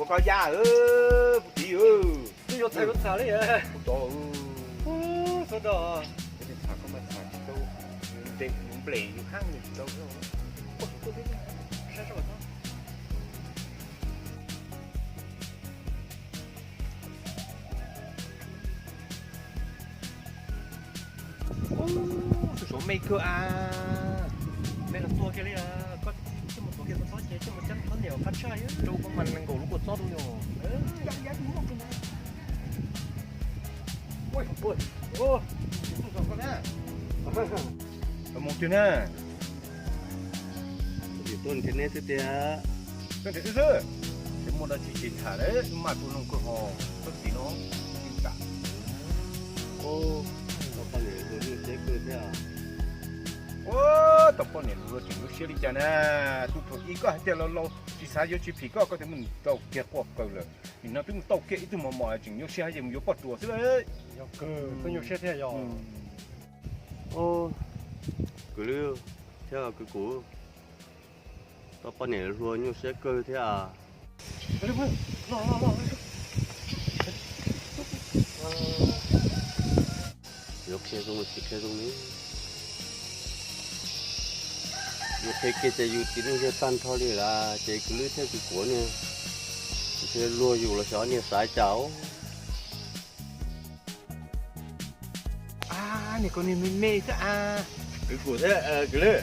Koj ya, puag txiv, twb yuav txhais yuav txhais li. Kuv tov, txhob txhais, koj mas txhais tsis tau, nplem yus hab nws tsis tau. Tus saud me kawg a. Me los tuag kiag li, koj coj mus tuav kiag kua txob ces coj mus cab txhob niam qab tshaj rau koj mas nees nkaum lub kua txob rau yom. Mus twg na? Tuaj nrhiav neb xwb tiag. Tuaj nrhiav wb xwb. Ces muaj dab tsi ces tham lawm, wb maj tua noog kawg hos, txhob txwm no. Tam, tau poj niam hluas nyuaj siab kawg thiab. Ua, tau poj niam hluas tseem nyuaj siab li cas na? Tus thaum ub koj hais tias laus laus tsis xav yuav tsis phim koj, koj thiaj mus tau kiag quaj kaws lawm. Nim no twb mus tau kiag ib tug mos mos tseem nyuaj siab hab ces mus yuav poj ruam xwb lawm. Yog kawg, twb nyuaj siab thiab yog. Kwv Lwb thiab kwv Kuv, tau poj niam hluas nyuaj siab kawg thiab. Yuav qhia zoo tsis qhia zoo ne? Yus qhia kiag ces yus txiv neej yog tag nrho li lawm ces kwv Lwb thiab kwv Kuv ne, ntshe luag yus los xyov niag xav cas os. Niag koj niag me me xwb a. Kwv Kuv thiab kwv Lwb,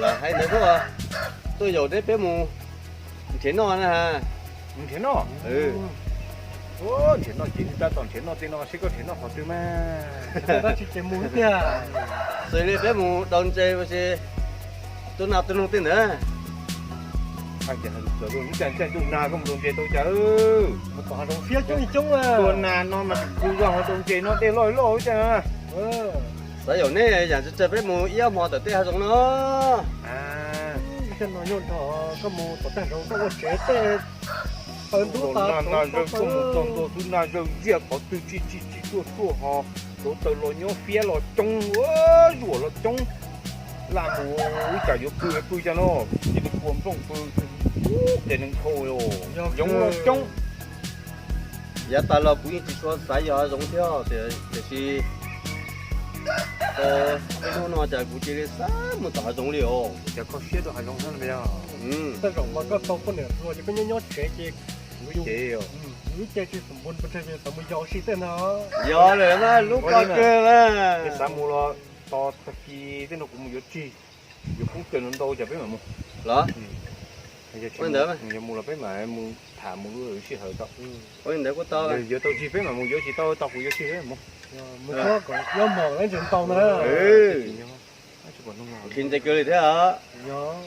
lam hais ntawd xwb, tuaj yaum neb peb mus nrhiav noj na. Mus nrhiav noj? Nrhiav noj ces tab tom nrhiav noj tej no seb koj nrhiav noj qhov twg mas. Tab sis ces mus tiag. Xws li peb mus daus ntses ua si, tua nas tua noog tej ntawd. Hais tias lub caij caij tua nas koj mus daus ntses tau cas? Tua nas no mas kuv zog ho daus ntses no dej loj loj cas. Xav yaum neb yam tsawg tsawg peb mus ib ob hmo tom tej hav zoov no. Ib zaug no nyuaj nrho, koj mus tom tej hav zoov koj ua tsev tej, nas zawg koj mus txog ntua xwb nas zawg ziaj qhov twg tsis tsis tsis ruaj ruaj ho, hluav taws los nyob fiab los coob, zuam los coob. Laj mus ib tsam yuav pw pw cas no, cia li kua nplooj pw, ces neeg dhau, yoov los coob. Yav tas los kuv yeej tsis tshua xav yos hav zoov thiab, tiam sis ib hnub no cas kuv cia li xav mus tom hav zoov li os. Cas koj siab rau hav zoov thiab no yog? Tej zaum mas koj tau poj niam hluas ces koj nyob nyob tsev ces kuv ces lub caij tsis xum npun pes tsawg ces tau mus yos ua si tej no. Yog lawm mas lub koj kawg na. Xav mus los tos tag kis tej no kuv mus yuav tshis, yuav kub caws no ntau cas peb mam mus. Los? Yog mus los peb mam mus tham mus lub sij hawm tau. Ntawd kuj tau. Yuav tau tshis peb mam mus, yuav tsis tau tos kuv yuav tshis peb mam mus. Mus txhob kom nyob mos lawm ntses ntau na. Khi ntses kawg li thiab. Yog.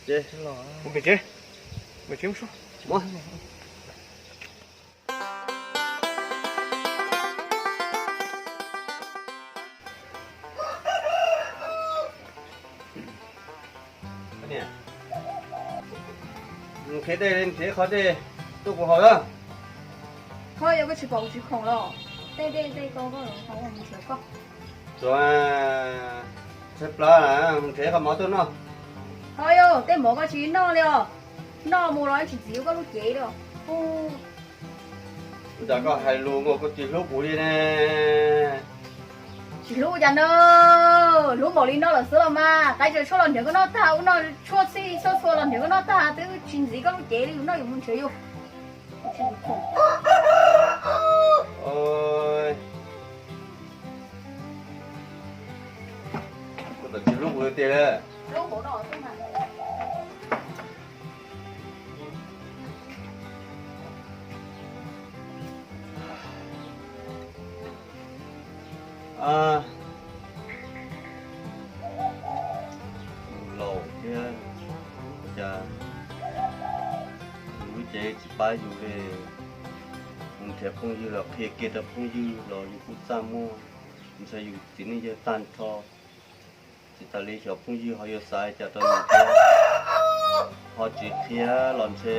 Ces mus pem tsev, pem tsev mus. Nrhiav dej, nrhiav qhov dej tuaj kuv haus na. Ho yog koj tsis pom kuv tsis khoom los? Tej dej tej ko koj los haus mus nrhiav koj. Tsuav tshaib plab, nrhiav qhov mov tuaj noj. Ho yog tej mov koj tsis noj li os. Noj mus los tsis txi koj lub cev li os. Ntawm koj hais lus nkaus koj tsis hlub kuv li ne. Tsis hlub cas na, hlub npaum li no lawm xwb los mas, qaib tsawv tshuaj los nrhiav koj noj tag, ub no tshuaj txhij tshuaj txhua los nrhiav koj noj tag, twb tsis ntxiv koj lub cev li, yus noj yus mus nrhiav yus. Koj tsis hlub kuv tiag. Laus thiab, cas yus lub cev tsis pab yus li. Mus nrhiav phooj ywg los qhia kiag rau phooj ywg los yus kuj txaj muag, ntshai yus txiv neej yawg tag nrho. Tsis tas li xyov phooj ywg ho yuav xav cas rau yus thiab, ho tsis qhia los ntshe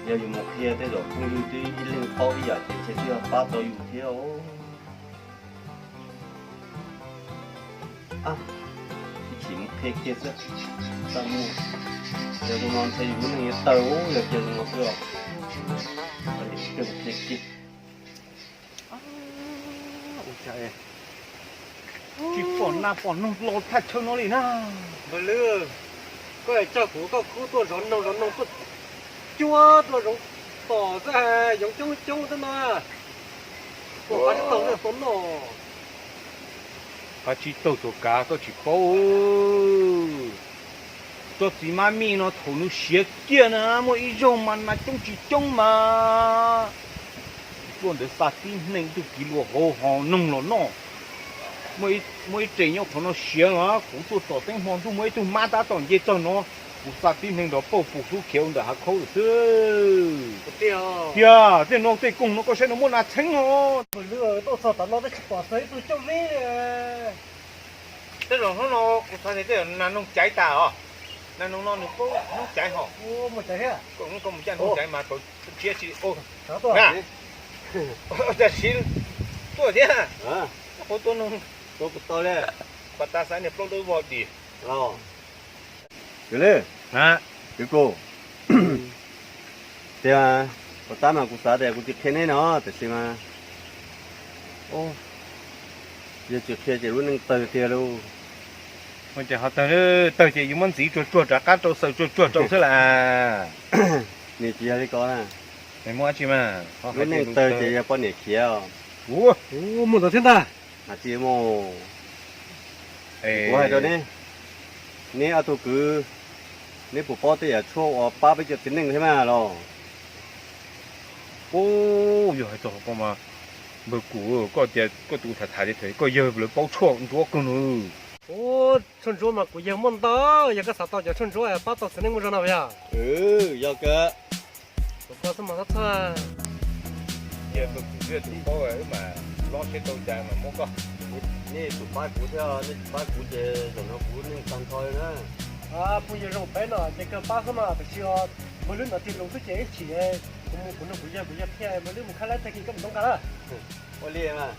yog yus mus qhia tej zaum phooj ywg twb ib leeg paub ib yam ces ntshe twb yog pab tau yus thiab. Ib chim mus qhia kiag xwb, txaj muag. Yog zoo no ntshe yus lub neej yuav tawg, yog cia zoo no xwb os. Ua cas tsis pom nas pom noog los thaj chaw no li na? Npawg Lwm, koj coj kuv koj khub tuaj zov noog zov noog tuaj cuab tuaj zoov tom xwb, yoov coob coob xwb no. Ua qab tsis taug txog kav koj tsis paub. Tsob txiv mab mij no thaum nws siav kiag na muaj ib zaug mas nas coob tsis coob mas tuaj ntawd xa tib neeg tug kiv luag hauv ho noog los noj. Muaj ib rees nyob qhov no siav los kuv tuaj tom teeb hmo ntuj muaj ib tug mab tab tom nce txog no, kuv xa tib neeg nrov pauj pus hlub khiav ua ntawm hav khaub lawm xwb. Tiag, tej no tej koog no koj saib no muaj nas txheeb os. Tej zaum hnub no kuv xav tias tej zaum nas noog caiv tas os. Nas noog no nws paub hnub caiv hos. Koj mus caj hnub caiv mas tau tshiab tsis. Tam sim tuaj thiab. Qhov tua noog, pas tas xav niag plaub dawb vog dim. Kwv Lwj, kwv Kub, tias pas tas mas kuv xav tias kuv tsis qhia neb no tiam sis mas yog tsis qhia ces lub neej tawg tiag lauj. Ua cas ho tawg, tawg ces yus muab ntxiv tsuag tsuag rov qab rau xaws tsuag tsuag rau xwb las. Nws tsis yog li ko na. Muaj dab tsi mas lub neej tawg ces yog poj niam khiav os. Ua, muaj ntawd thiab ntag. Hais tias mus, kuv hais rau neb, neb ob tug kwv, neb puas paub tej yam tshuaj uas pab peb cov txiv neej thiab mas los? Ub, yog hais txog qhov ko mas, npawg Kub, koj tias koj tus tham tham tias koj yawg lawv paub tshuaj ntsuab kawg no. Ub, tshuaj ntsuab mas kuv yawg muaj ntau, yog koj xav tau cov tshuaj ntsuab pab tau txiv neej muaj zog no puas yog? Yog kawg. Tus koj xwb mas txhob txhawj. Cia tus kwv tus paub wb mas lob siab tau cas mas muab koj. Nej tsum pab kuv thiab, nej tsis pab kuv ces zaum no kuv neej tag nrho li na. Phooj ywg zoo peb no ces kawg pab xwb mas, tiam sis npawg Lwb no tig lus xwb ces ib chim kuv mus kuv nug kuv yawg, kuv yawg qhia npawg Lwb mus khab laib tag kis koj mus ntoo nqa lawm. Ua li mas,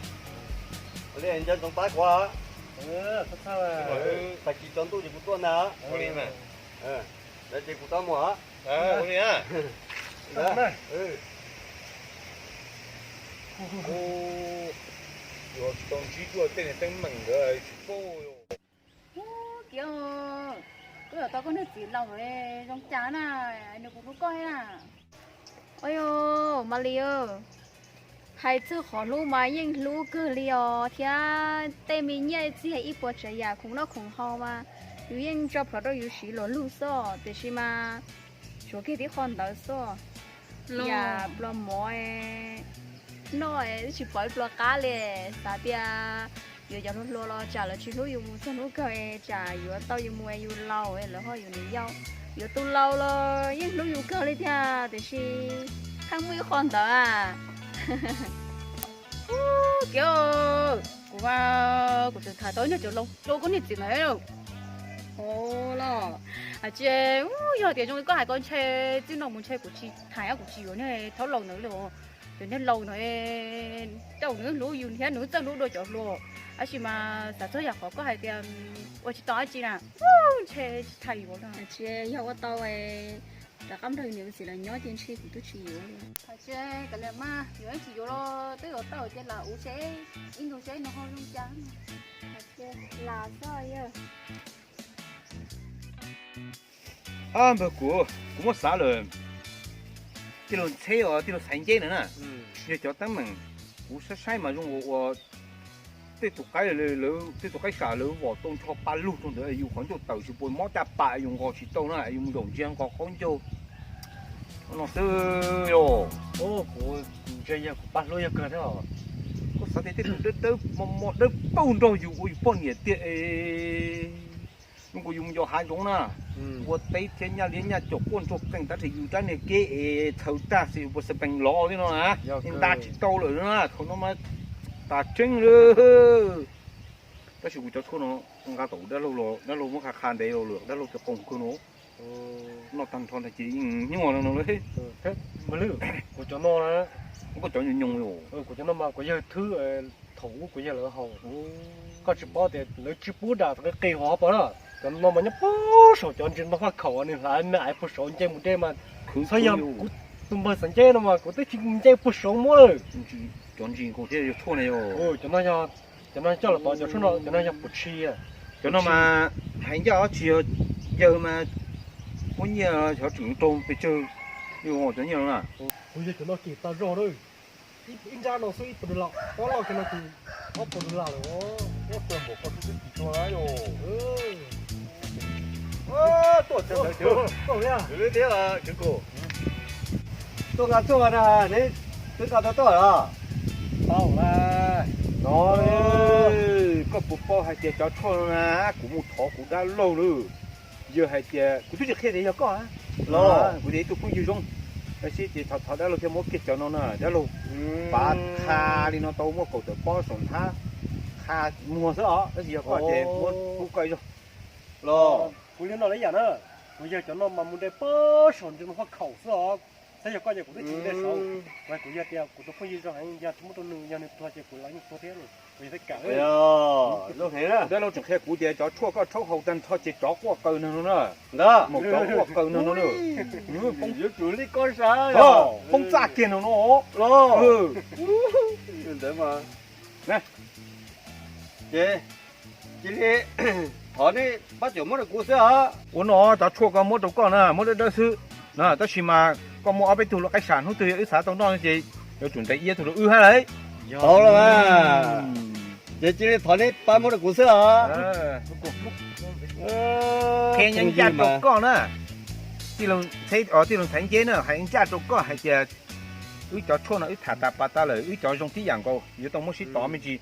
ua li nco ntsoov pab kuv. Tag kis tsaus ntuj ces kuv tuaj ntag. Ces kuv rov mus. Ua li. Yuav tsis tau ntsib dua tej niag teeb meem ntawd tsis paub. Kiv, koj yuav tau koj niag txiv laus zoo cas na, nws kuv hlub koj thiab na. Ua li, Malis, hais txog qhov hlub mas yeej hlub kawg li os thiab, tej me nyiaj txiag ib puas tsav yam khoom noj khoom haus mas yus yeej tso plhuav rau yus siv luag lug xwb, tiam sis mas tshuav kiag tib qho ntawd xwb. Yam pluas mov noj twb tsis pom ib pluas qab li, xav tias yuav cov hluas hluas los tsam lawv tsis hlub yus mus txog hnub kawg, tsam yuav tau yus mus yus laus lawv ho yuav niam yau, yuav tus laus los yeej hlub yus kawg li thiab, tiam sis pheej muaj ib qho ntawd a. Kiv, kuv, kuv tseem tham tau ib nyuag cov laus rau koj niag txiv ntawd. Los, tsis, yog tias zoo li koj hais ko ntshe txij no mus ntshe kuv tsis tham, kuv tsis yuav niag thaub laus ntawd li. Cov niag laus ntawd, tau nws hlub yus thiab nws txawj hlub dua cov hluas, tab sis mas xav txog yam qhov koj hais tias ua tsis tau dab tsi na, ntshe tsis tham yuav na. Tsis yog ua tau, rov qab nrog niam txiv lawv nyob ces ntshe kuv twb tsis yuav li. Tsis, kav liam mas, yuav tsis yuav los twb yuav tau ces lam ua seb ib ntus seb nws ho zoo cas. Lam xwb yog. Npawg Kub, kuv muab xav lawm, tij laug Ntxheb os, tij laug Xaiv Nceb na na, yog cov teeb meem kuv saib saib mas zoo ua ua tej tus qaib, tej tus qaib sam lawv vom tau ncho pa lug rau ntawd, yus qhov ncauj tawm tsis puas mob caj pas, yus nqos tsis tau na, yus mus zaum ntsia nqos qaub ncaug no xwb. Kuv ntsia yog kuv pab hlub yog kawg thiab os. Koj xav tias tej tus dawb dawb mos mos dawb paug nrog yus ua yus poj niam tiag es, zoo nkaus yus mus yos hav zoov na, ua teb thiab nyaj liab nyaj caum quaj ntsuag qees tab sis yus rab niag keb es txhaws raj xwb yus puas xav pees lov thiab no na, nta tsis tau lawm na, thaum no mas tas tseeb lawm. Tab sis kuv cov tshuaj no nqa tom dab laug los dab laug muab qha qha ntev los lawm, dab laug tias qoos kawg no. Noj tag nrho ntag ces yeej nyuaj no no lawm. Kuv cov no, koj cov nyoos nyoos li. Kuv cov no mas kuv yawg thwb, thaum ub kuv yawg lawv haus. Koj tsis paub tias lawv tsis pub dam qis qis hauv pom na. Cov no mas nyob puag saum cov ntsis ntoo faj khaum nws hlav me aiv puag saud nce mus dej mas. Txhob yog kuv tus npawg Xeem Nceb no mas kuv twb tsis nce puag saud muab lawm. Cov ntsis nkaus thiab yog tshuaj na yog. Cov no coj los tod cov tshuaj no cov no yog puas tshis. Cov no mas hais ncaj ob tsis yog yawg mas muab nyiaj xyov tseem rau pes tsawg, yuav cov nyiaj no na. Kuv yog cov no kim tau zog lawm. Ib nrab no xwb ib puas dollar, ob loj kiag no ces ob puas dollar lawm. Ua txawg npaum koj xwb twb kim tau lawm. Tuaj txog ntawd, tuaj thiab, tuaj nqa tshuaj na, neb twb nqa tau tuaj los? Tau lawm. No, koj puas paub hais tias cov tshuaj no na, kuv mus thov kuv dab laug lawm. Yawg hais tias kuv twb tsis qhia tias yog koj los, kuv tias ib tug phooj ywg zoo, tab sis ces thov thov dab laug thiaj muab kiag cov no na dab laug. Pav qha li no tau muaj kaum tawm pob saum nthab, qha muag xwb os, tab sis yog koj ces muab pub koj ib zaug los. Kuv li no lawm yam na, kuv yawg cov no mas mus de puag saum ntsis ntoo faj khaum xwb os. Saib yog koj ces kuv twb tsis de saud, mas kuv yog tias kuv tus phooj ywg zoo heev, yog tsis muab rau nws, yog nws tuag ces kuv los yeej tuag thiab, kuv yog thiaj kam. Zoo heev na. Dab laug tseem qhia kuv tias cov tshuaj koj rhaub haus tag nrho ces tsov quaj qaws neeg no na. Ntag, mus tsov quaj qaws neeg no na. Yuav tsum li koj sav, poob txaj kiag neeg no los. Ntawd mas, ces cia li thov neb pab cuam muab rau kuv xwb os. Ua no cov tshuaj koj muab rau koj na muab dawb dawb xwb na, tab sis mas koj muaj ob peb tug lub qaib sam hnub twg yog wb xav tau noj ces yuav tsum ntes iab tug rau wb hab lauj. Tau los mas, ces cia li thov neb pab muab rau kuv xwb os. Qhia ncaj rau koj na, tij laug ntxhais nceb na, hais ncaj rau koj hais tias wb cov tshuaj no wb tham tas pas tas lawm, wb cov zoo tib yam nkaus, yuav tau muab sib tov me ntsis.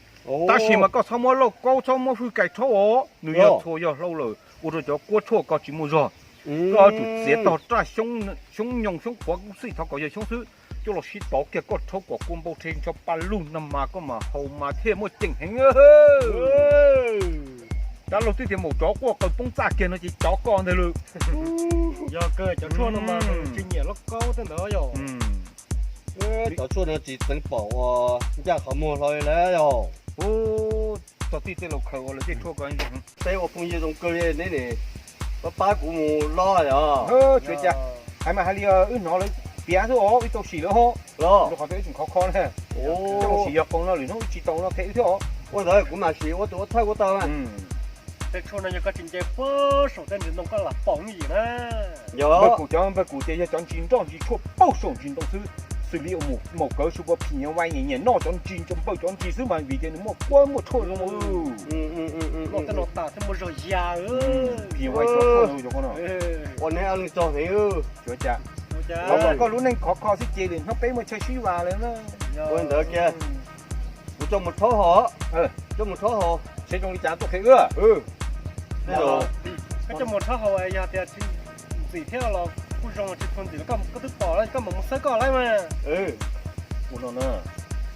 Tab sis mas koj txhob muab lauj kaub txhob muab fwj kais rhaub os, nws yog txhua yog hlau lawm ua rau cov kuab tshuaj ko tsis muaj zog. Koj yuav tsum txiav tog raj xyoob nyoos xyoob qhuav kuj xij thov kom yog xyoob xwb, coj los sib tov kiag koj rhaub kom kua npau rhe ncho pa lug no mas koj mas haus mas thiaj muaj ceem heev. Dab laug twb tias mus tsov quaj qaws poob txaj kiag no ces cov koj ntag lawm. Yog kawg cov tshuaj no mas tsis nyiam lauj kaub tej ntawd yog. Cov tshuaj no tsis teev pom ua ncaj qhov muag hlo li lawm yog. Txog tij tej laus khaws ua lawv tej tshuaj ko zoo. Peb ua phooj ywg zoo kawg li neb nim pab pab kuv mus lob yog. Tsuav cas, hais mas hais li wb hnov lawv piav xwb os, wb tau sim lawm hos. Los rau qhov twb tsis khov kho na. Tau sim yog qoo no lwm hnub wb tsis tau no qhia wb thiab os. Ua ntawd kuv mam sim ua tus ua thawj kuv tau na. Tej tshuaj no yog koj tsis nce puag saum tej ntsis ntoo koj lam pom yim na. Yog npawg kuv cov npawg kuv ces yog cov ntsis nroj ntsis tshuaj puag saum ntsis ntoo xwb. Xws li maum kawv su pua phim nyuj vais nyiam nyiam noj cov ntsis nco npawg cov ntsis xwb mas vim tias nws muaj kuab muaj tshuaj zoo. Noj tej no tas thiaj muaj zog ya. Phim nyuj vais cov tshuaj no. Ua neb ob leeg tsaug heev. Tsuav cas, thov kom koj lub neej khov kho xwb ces lwm hnub peb muaj chaw sib vas lawm na. Ua ntawd kiag, kuv coj mus rhaub haus, coj mus rhaub haus. Seb zoo li cas tuaj qhia wb. Koj coj mus rhaub haus yog tias tsis ntxim thiab los kuj zoo, tsis tshua ntxim los koj twb pom lawm, koj mam mus xawb koj lawm mas. Ua no na,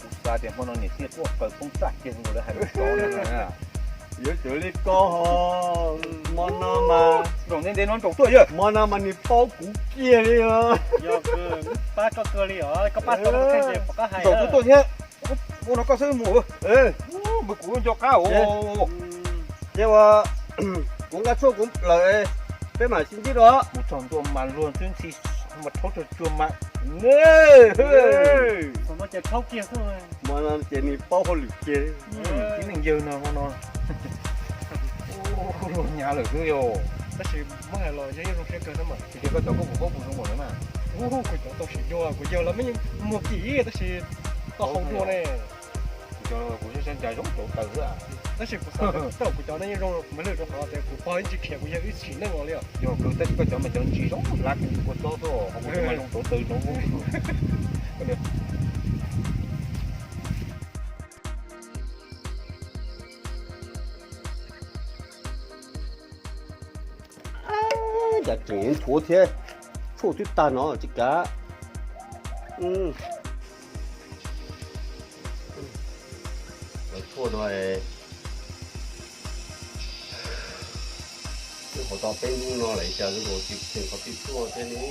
kuv xav tias hmo no niam tij quaj qaws poob txaj kiag nkaus lawv hais lus tod na. Yuav tsum li koj ho, hmo no mas, zaum ntev ntev no ntsaum tuaj yog, hmo no mas nws paub kuv kiag li os. Yog pab koj kawg li os, koj pab tau ces pom qab hais. Ntsaum tuaj tuaj thiab. Ua no koj xwb mus. Npawg kuv nco qab os. Ces ua, kuv nqa tshuaj kuv lawm, peb mam sib ntsib dua. Mus txog ntua mas luag twb ntxhi mas rhaub tsuag tsuag mas. Hmo no ces nws paub hauj lwm kiag. Tib neeg yawg no hmo no luag nyav lawm xwb yog. Tab sis muab hais los yog ib zoo siab kawg thiab mas. Tias koj cov koj puas paub puas zoo npaum no na? Kuv cov tau sim yog kuv yawg los me muag kim tab sis tau haus dua ne. Kuv cov kuv siab siab ncas zoo rauv taws xwb. Tab sis kuv xav tias kuv cov no yeej zoo mas lwj rau qhov tias kuv pog ib ntsis khiav kuv yawg wb sim neej los li os. Yog kawg tab sis koj cov mas cov ntsis zoo lav kua txob xwb, ho kuv cov mas zoo rauv taws rauv. Cas tseem nthuav thiab, tshuaj twb tag no tsis kav. Cov tshuaj no twb hauv tau peb hnub no lawm cas zoo nkaus tsis kheev qhov twg tuaj thiab ne.